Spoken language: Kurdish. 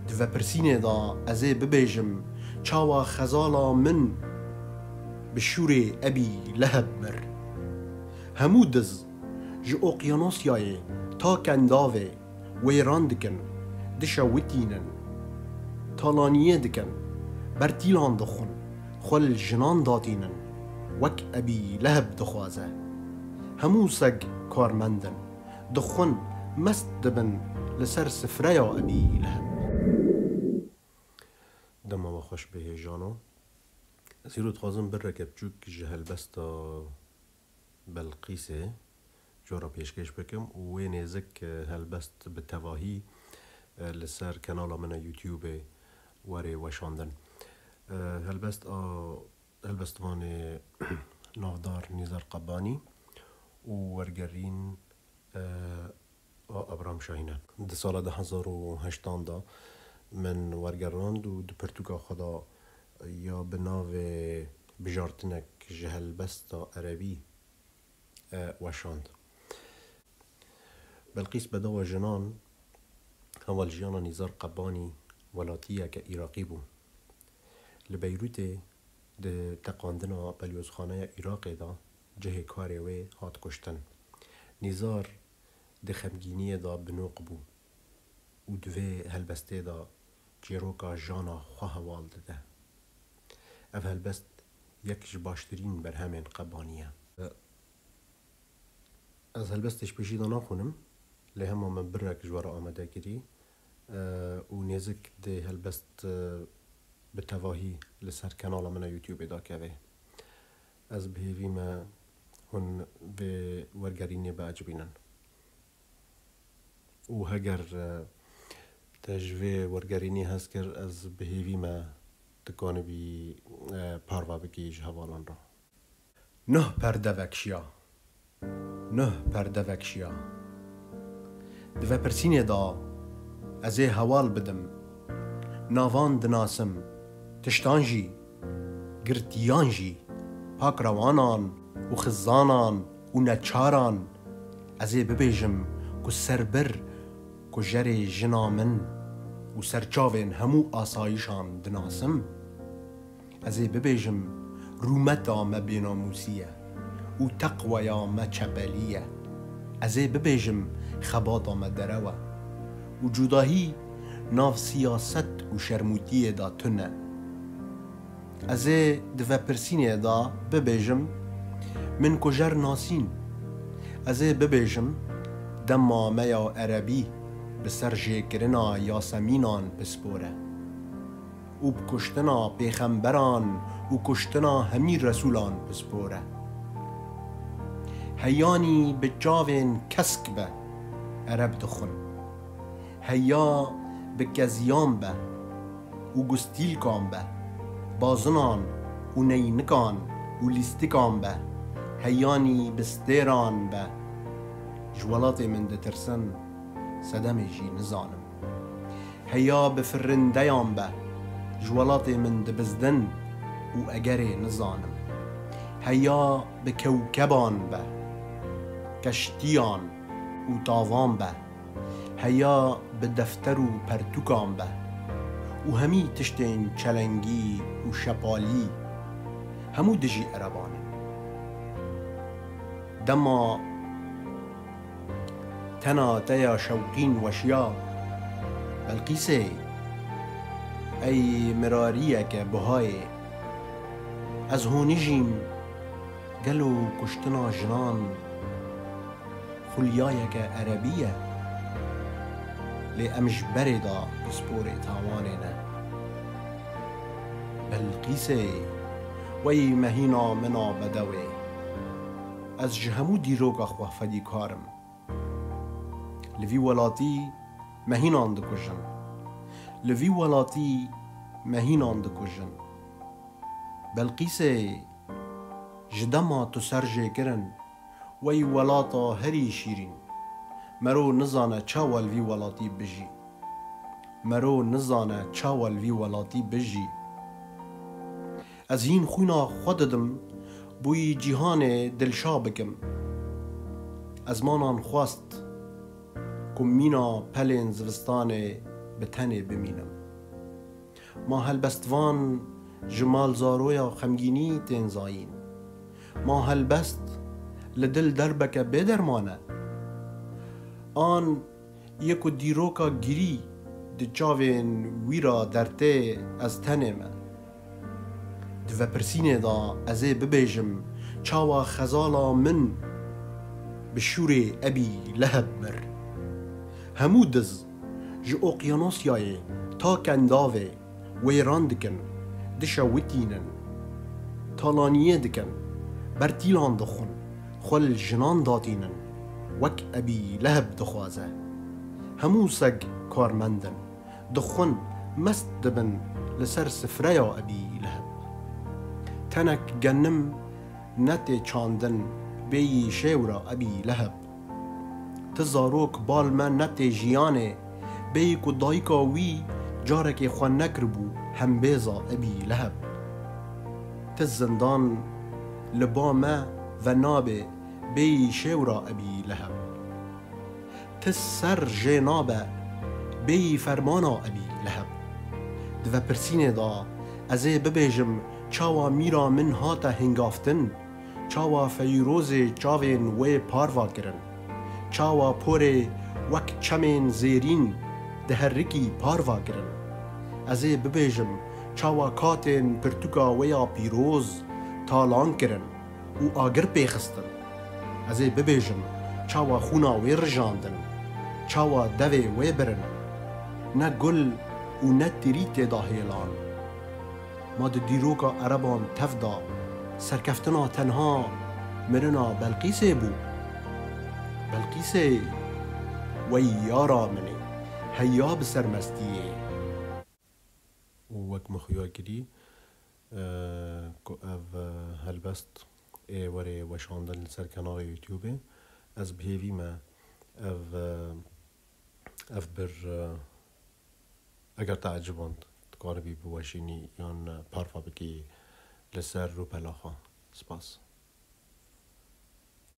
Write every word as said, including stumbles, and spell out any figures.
Di vepirsînê de ez ê bibêjim, çawa xezala min bi şûrê Ebî Leheb mir. Hemû diz, ji oqyanosyayê ta Kendavê wêran dikin, dişewitînin, talaniyê dikin, bertîlan dixwin, xwe li jinan datînin, wek Ebî Leheb dixwaze. Hemû seg karmend in, dixwin, mest dibin li ser sifreya Ebî Leheb. Dema we xweş bê hêjano. Ez îro dixwazim bireke biçûk ji helbesta Belqîsê ji we re pêşkêş bikim û wê nêzik, e, helbest bi tevahî, e, li ser kanala min a YouTube-ê were weşandin. E, helbest a helbestvanê navdar Nîzar Qebanî û wergerîn, e, a Abraham Şahîn e. Di sala du hezar û heştan de min wergerand û di pirtûka xwe de ya bi navê Bijartinek ji helbesta erebî, e, weşand. Belqîs Bedewa Jinan, hevalîjiyana Nîzar Qebanî, welatiyeke Iraqî bû. Li Beyrûtê di teqandina Belyozxaneya Iraqê de cihê karê wê hat kuştin. Nîzar di xemgîniyê de bi noq bû û di vê helbestê de çîroka jana xwe heval dide. Ev helbest yek ji baştirîn berhemên Qebanî ye. Ez helbestê ji pêşî de naxwînim, lê hema me birek ji we re amade kirî, e, û nêzik dê helbest, e, bi tevahî li ser kanala min a YouTube-ê dakeve. Ez bi hêvî me hûn vê wergerînê biecibînin. Û heger, e, te ji vê wergerînê hez kir, ez bi hêvî me dikanibî, e, parve bikî ji hevalan re. Nuh perde vekşiya. Nuh perde vekşiya. Di vepirsînê de ez ê hewal bidim. Navan dinasim, tiştan jî, girtiyan jî, pakrewanan û xizanan û neçaran, ez ê bibêjim ku serbir kujerê jina min û serçavên hemû asayişan dinasim. Ez ê bibêjim, rûmeta me bênamûsî ye û teqweya me çepelî ye. Ez ê bibêjim, xebata me derew e û cudahî nav siyaset û şermûtiyê de tune. Ez ê di vepirsînê de bibêjim, min kujer nasîn. Ez ê bibêjim, dema me ya erebî bi ser jêkirina yasemînan pispor e û bi kuştina pêxemberan û kuştina hemî resûlan pispor e. Heyanî bi çavên kesk be ereb dixwin. Heya bi keziyan be û gustîlkan be, bazinan û neynikan û lîstikan be, heyanî bi stêran be. Ji welatê min ditirsin, sedemê jî nizanim. Heya bi firindeyan be, ji welatê min dibizdin û egerê nizanim. Heya bi kewkeban be, keştiyan û tavan be. Heya bi defter û pertûkan be û hemî tiştên çelengî û şepalî, hemû dijî ereban in. Dema tena te ya şewqîn weşiya, Belqîsê, ey mirariyeke buhayê, ez honijîm, gelo kuştina jinan xulyayeke erebî ye, lê em ji berê de pisporê tawanê ne. Belqîsê, wey mehîna min a bedewê, ez ji hemû dîroka xwe fedîkar im. Li vî welatî mehînan dikujin. Li vî welatî mehînan dikujin. Belqîsê, ji dema tu ser jê kirin, wey welata herî şîrîn. Mero nizane çawa li vî welatî bijî. Mero nizane çawa li vî welatî bijî. Ez hîn xwîna xwe didim, bo yî cîhanê dilşa bikim. Ez manan xwest ku mîna pelên zivistanê bi tenê bimînim. Ma helbestvan ji mal zaroya xemgînî tên zayîn. Ma helbest li dil derbeke bê derman e. An yê ku dîroka girî di çavên wî ra dertê ez tenê me. Di vepirsînê de ez ê bibêjim, çawa xezala min bi şûrê Ebî Leheb mir. Hemû diz ji Oqyanosyayê ta Kendavê wêran dikin, dişewitînin, talaniyê dikin, bertîlan dixwin, xwe li jinan datînin, wek Ebî Leheb dixwaze. Hemû seg karmend in, dixwin, mest dibin li ser sifreya Ebî Leheb. Tenek genim ne tê çandin bêyî şêwra Ebî Leheb. Ti zarok bal me ne tê jiyanê, bêyî ku dayika wî carekê xwe nekiribû hembêza Ebî Leheb. Ti zindan li ba me venabe bêyî şêwra Ebî Leheb. Ti ser jê nabe bêyî fermana Ebî Leheb. Di vepirsînê de ez ê bibêjim, çawa mîra min hate hingaftin, çawa feyrozê çavên wê parva kirin, çawa porê wek çemên zêrîn diherikî parva kirin. Ez ê bibêjim, çawa katên pirtûka wê ya pîroz talan kirin û agir pê xistin. Ez ê bibêjim, çawa xûna wê rijandin, çawa devê wê birin. Ne gul û ne tirî tê de hêlan. Ma di dîroka ereban tev de serkeftina tenha mirina Belqîsê bû? Belqîsê, wey yara min ê, heya bi sermestiyê. Û wek min xuya kirî, e, ku ev, e, helbest ê were weşandin li ser kenarê YouTube-ê, ez bi hêvî me ev, e, ev bir, e, eger te eciband, dikaribî biweşînî yan parva bikî li ser rûpela xwe. Spas.